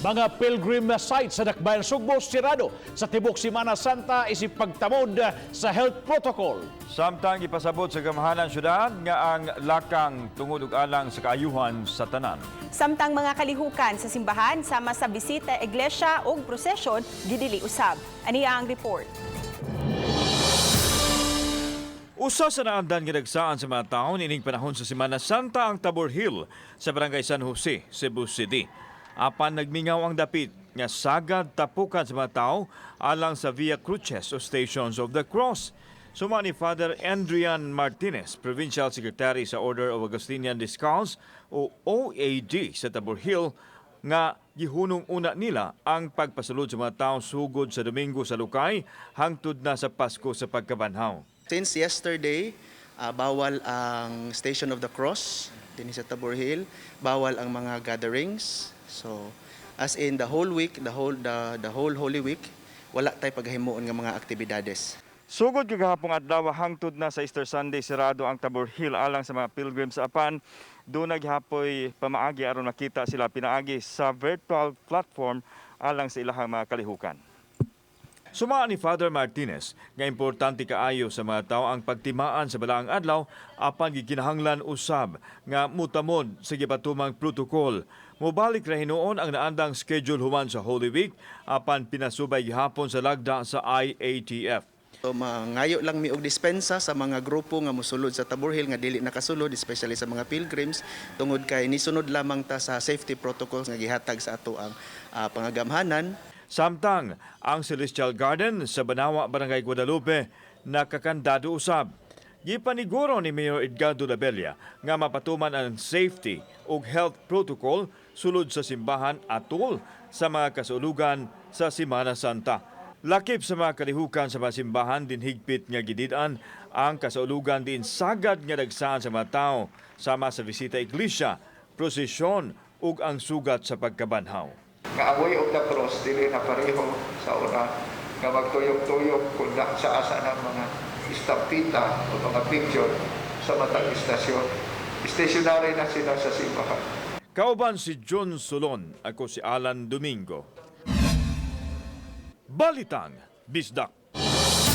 Mga pilgrim sites sa Dakbayan Sugbo sirado sa tibok Simana Santa isip pagtamod sa health protocol. Samtang ipasabot sa gamhanan syudad nga ang lakang tungod ug alang sa kaayuhan sa tanan. Samtang mga kalihukan sa simbahan sama sa bisita, iglesia ug prosesyon gidili usab. Aniya ang report. Usa sa naandan nga dagsaan sa mga taon ining panahon sa Semana Santa ang Tabor Hill sa Barangay San Jose, Cebu City. Apan nagmingaw ang dapit nga sagad tapukan sa mga tao alang sa Via Cruces o Stations of the Cross. Suma ni Father Andrian Martinez, Provincial Secretary sa Order of Augustinian Discalced o OAD sa Tabor Hill, nga gihunong una nila ang pagpasulod sa mga tao sugod sa Domingo sa Lukay hangtod na sa Pasko sa pagkabanhaw. Since yesterday, bawal ang Station of the Cross dinhi sa Tabor Hill, bawal ang mga gatherings. So, as in the whole week, the whole Holy Week, wala tay paghimuon nga mga aktibidades. Sugod kagahapong adlaw hangtod na sa Easter Sunday, sirado ang Tabor Hill alang sa mga pilgrims, apan duna gihapoy pamaagi aron makita sila pinaagi sa virtual platform alang sa ilahang mga kalihukan. Suma ni Father Martinez nga importante kaayo sa mga tao ang pagtimaan sa balaang adlaw, apan gikinahanglan usab nga mutamod sa gipatumang protocol. Mobalik ra hinuon ang naandang schedule human sa Holy Week, apan pinasubay gihapon sa lagda sa IATF. So mangayo lang mi og dispensa sa mga grupo nga mosulod sa Tabor Hill nga dili nakasulod, especially sa mga pilgrims, tungod kay nisunod lamang ta sa safety protocols nga gihatag sa ato ang pangagamhanan. Samtang ang Celestial Garden sa Banawa, Barangay Guadalupe, nakakandado usab. Gipaniguro ni Mayor Edgardo Labella nga mapatuman ang safety ug health protocol sulod sa simbahan atol sa mga kasulugan sa Semana Santa. Lakip sa mga kalihukan sa mga simbahan din higpit nga gidid-an ang kasaulugan din sagad nga dagsaan sa mga tao sama sa bisita iglesia, prosesyon ug ang sugat sa pagkabanhaw. Nga ang Way of the Cross dili na pareho sa una nga magtuyok-tuyok kung na, sa asa ng mga estampita o mga picture sa matag istasyon. Stationary na sila sa simbahan. Kauban si John Solon, ako si Alan Domingo. Balitang Bisdak.